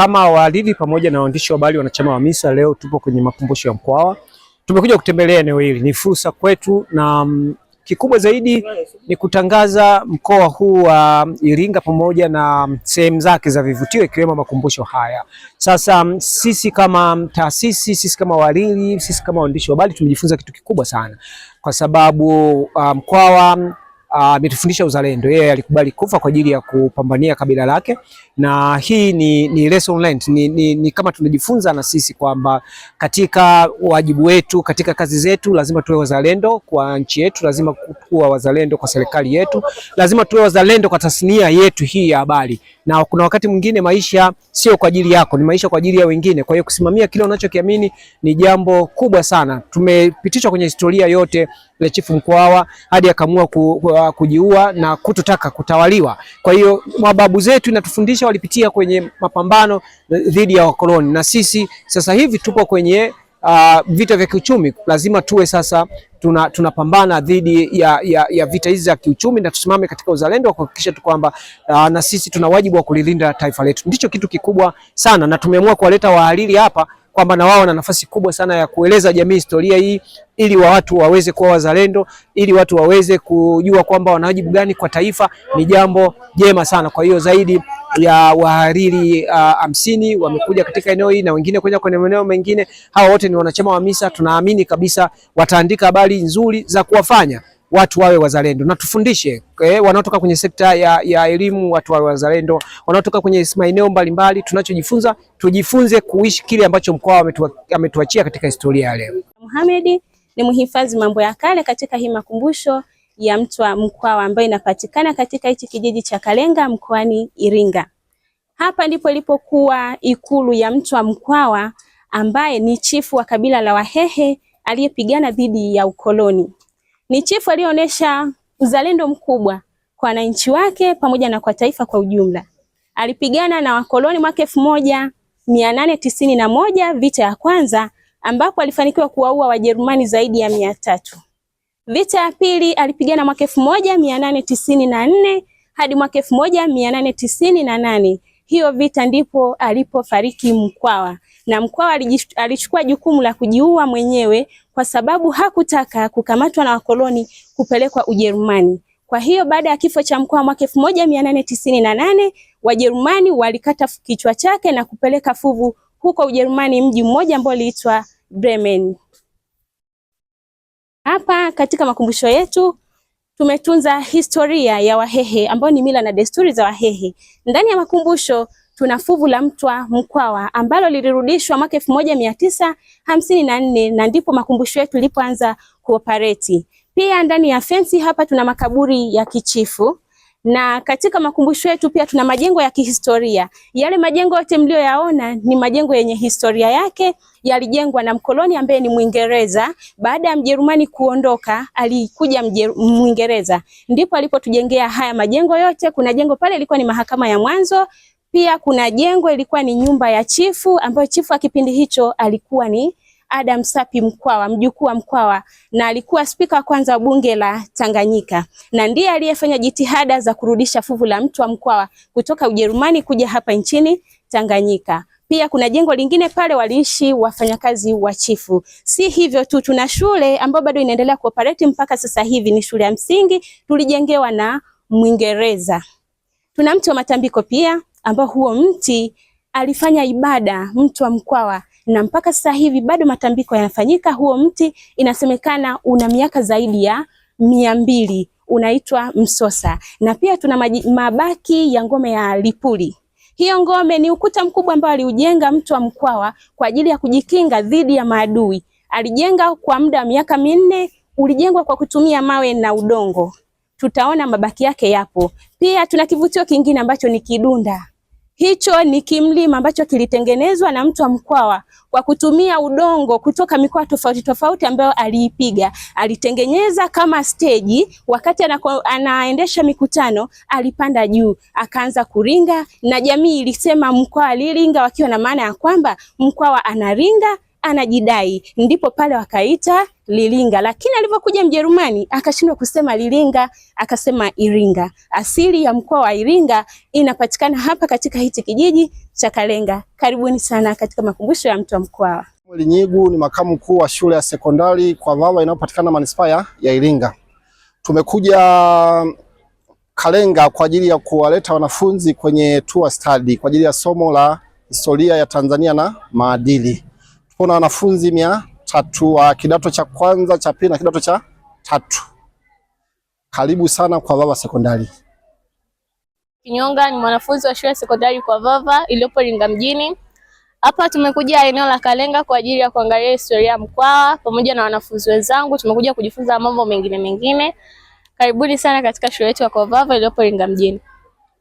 Kama wahariri pamoja na waandishi wa habari wanachama wa MISA, leo tupo kwenye makumbusho ya Mkwawa. Tumekuja kutembelea eneo hili, ni fursa kwetu na kikubwa zaidi ni kutangaza mkoa huu wa Iringa pamoja na sehemu zake za vivutio ikiwemo makumbusho haya. Sasa sisi kama taasisi, sisi kama wahariri, sisi kama waandishi wa habari tumejifunza kitu kikubwa sana, kwa sababu Mkwawa ametufundisha uzalendo. Yeye alikubali kufa kwa ajili ya kupambania kabila lake, na hii ni lesson learned, ni kama tunajifunza na sisi kwamba katika wajibu wetu, katika kazi zetu lazima tuwe wazalendo kwa nchi yetu, lazima kuwa wazalendo kwa serikali yetu, lazima tuwe wazalendo kwa tasnia yetu hii ya habari. Na kuna wakati mwingine maisha sio kwa ajili yako, ni maisha kwa ajili ya wengine. Kwa hiyo kusimamia kile unachokiamini ni jambo kubwa sana. Tumepitishwa kwenye historia yote ya Chifu Mkwawa hadi akaamua kujiua na kutotaka kutawaliwa. Kwa hiyo mababu zetu inatufundisha walipitia kwenye mapambano dhidi ya wakoloni, na sisi sasa hivi tupo kwenye vita vya kiuchumi. Lazima tuwe sasa tunapambana dhidi ya vita hizi za kiuchumi na tusimame katika uzalendo wa kuhakikisha tu kwamba na sisi tuna wajibu wa kulilinda taifa letu. Ndicho kitu kikubwa sana, na tumeamua kuwaleta wahariri hapa kwamba na wao wana nafasi kubwa sana ya kueleza jamii historia hii, ili wa watu waweze kuwa wazalendo, ili watu waweze kujua kwamba wana wajibu gani kwa taifa. Ni jambo jema sana. Kwa hiyo zaidi ya wahariri 50 wamekuja katika eneo hili na wengine kwenda kwenye maeneo mengine. Hawa wote ni wanachama wa MISA. Tunaamini kabisa wataandika habari nzuri za kuwafanya watu wawe wazalendo na tufundishe wanaotoka kwenye sekta ya elimu watu wawe wazalendo, wanaotoka kwenye maeneo mbalimbali. Tunachojifunza tujifunze kuishi kile ambacho Mkwawa ametuachia katika historia ya leo. Mohamed ni mhifadhi mambo ya kale katika hii makumbusho ya Mtwa Mkwawa ambayo inapatikana katika hichi kijiji cha Kalenga mkoani Iringa. Hapa ndipo ilipokuwa ikulu ya Mtwa Mkwawa ambaye ni chifu wa kabila la Wahehe aliyepigana dhidi ya ukoloni. Ni chifu aliyeonyesha uzalendo mkubwa kwa wananchi wake pamoja na kwa taifa kwa ujumla. Alipigana na wakoloni mwaka 1891 vita ya kwanza, ambapo alifanikiwa kuwaua Wajerumani zaidi ya 300. Vita ya pili alipigana mwaka 1894 hadi mwaka 1898. Hiyo vita ndipo alipofariki Mkwawa, na Mkwawa alichukua jukumu la kujiua mwenyewe kwa sababu hakutaka kukamatwa na wakoloni kupelekwa Ujerumani. Kwa hiyo baada ya kifo cha Mkwawa mwaka 1898, Wajerumani walikata kichwa chake na kupeleka fuvu huko Ujerumani, mji mmoja ambao uliitwa Bremen. Hapa katika makumbusho yetu tumetunza historia ya Wahehe ambayo ni mila na desturi za Wahehe. Ndani ya makumbusho tuna fuvu la Mtwa Mkwawa ambalo lilirudishwa mwaka 1954 na ndipo makumbusho yetu ilipoanza kuoperate. Pia ndani ya fensi hapa tuna makaburi ya kichifu, na katika makumbusho yetu pia tuna majengo ya kihistoria. Yale majengo yote mlioyaona ni majengo yenye historia yake, yalijengwa na mkoloni ambaye ni Mwingereza. Baada ya Mjerumani kuondoka, alikuja Mwingereza, ndipo alipotujengea haya majengo yote. Kuna jengo pale ilikuwa ni mahakama ya mwanzo, pia kuna jengo ilikuwa ni nyumba ya chifu, ambayo chifu wa kipindi hicho alikuwa ni Adam Sapi Mkwawa, mjukuu wa Mkwawa, na alikuwa spika wa kwanza wa bunge la Tanganyika, na ndiye aliyefanya jitihada za kurudisha fuvu la Mtwa Mkwawa kutoka Ujerumani kuja hapa nchini Tanganyika. Pia kuna jengo lingine pale waliishi wafanyakazi wa chifu. Si hivyo tu, tuna shule ambayo bado inaendelea kuoperate mpaka sasa hivi, ni shule ya msingi tulijengewa na Mwingereza. Tuna mti wa matambiko pia, ambao huo mti alifanya ibada Mtwa Mkwawa na mpaka sasa hivi bado matambiko yanafanyika. Huo mti inasemekana una miaka zaidi ya 200, unaitwa msosa. Na pia tuna mabaki ya ngome ya Lipuli. Hiyo ngome ni ukuta mkubwa ambao aliujenga Mtwa Mkwawa kwa ajili ya kujikinga dhidi ya maadui. Alijenga kwa muda wa miaka 4, ulijengwa kwa kutumia mawe na udongo. Tutaona mabaki yake yapo. Pia tuna kivutio kingine ambacho ni Kidunda. Hicho ni kimlima ambacho kilitengenezwa na Mtwa Mkwawa kwa kutumia udongo kutoka mikoa tofauti tofauti ambayo aliipiga. Alitengeneza kama steji, wakati anaendesha mikutano alipanda juu akaanza kuringa, na jamii ilisema Mkwawa aliringa, wakiwa na maana ya kwamba Mkwawa anaringa anajidai, ndipo pale wakaita Lilinga. Lakini alivyokuja Mjerumani akashindwa kusema Lilinga, akasema Iringa. Asili ya mkoa wa Iringa inapatikana hapa katika hichi kijiji cha Kalenga. Karibuni sana katika makumbusho ya Mtwa Mkwawa. Nyigu ni makamu mkuu wa shule ya sekondari Kwavawa inayopatikana manispaa ya Iringa. Tumekuja Kalenga kwa ajili ya kuwaleta wanafunzi kwenye tour study kwa ajili ya somo la historia ya Tanzania na maadili. Tupo na wanafunzi 300 wa kidato cha kwanza, cha pili na kidato cha tatu. Karibu sana Kwavawa Sekondari. Kinyonga ni mwanafunzi wa shule ya sekondari Kwavawa iliyopo Iringa mjini. Hapa tumekuja eneo la Kalenga kwa ajili ya kuangalia historia ya Mkwawa pamoja na wanafunzi wenzangu. Tumekuja kujifunza mambo mengine mengine. Karibuni sana katika shule yetu ya Kwavawa iliyopo Iringa mjini.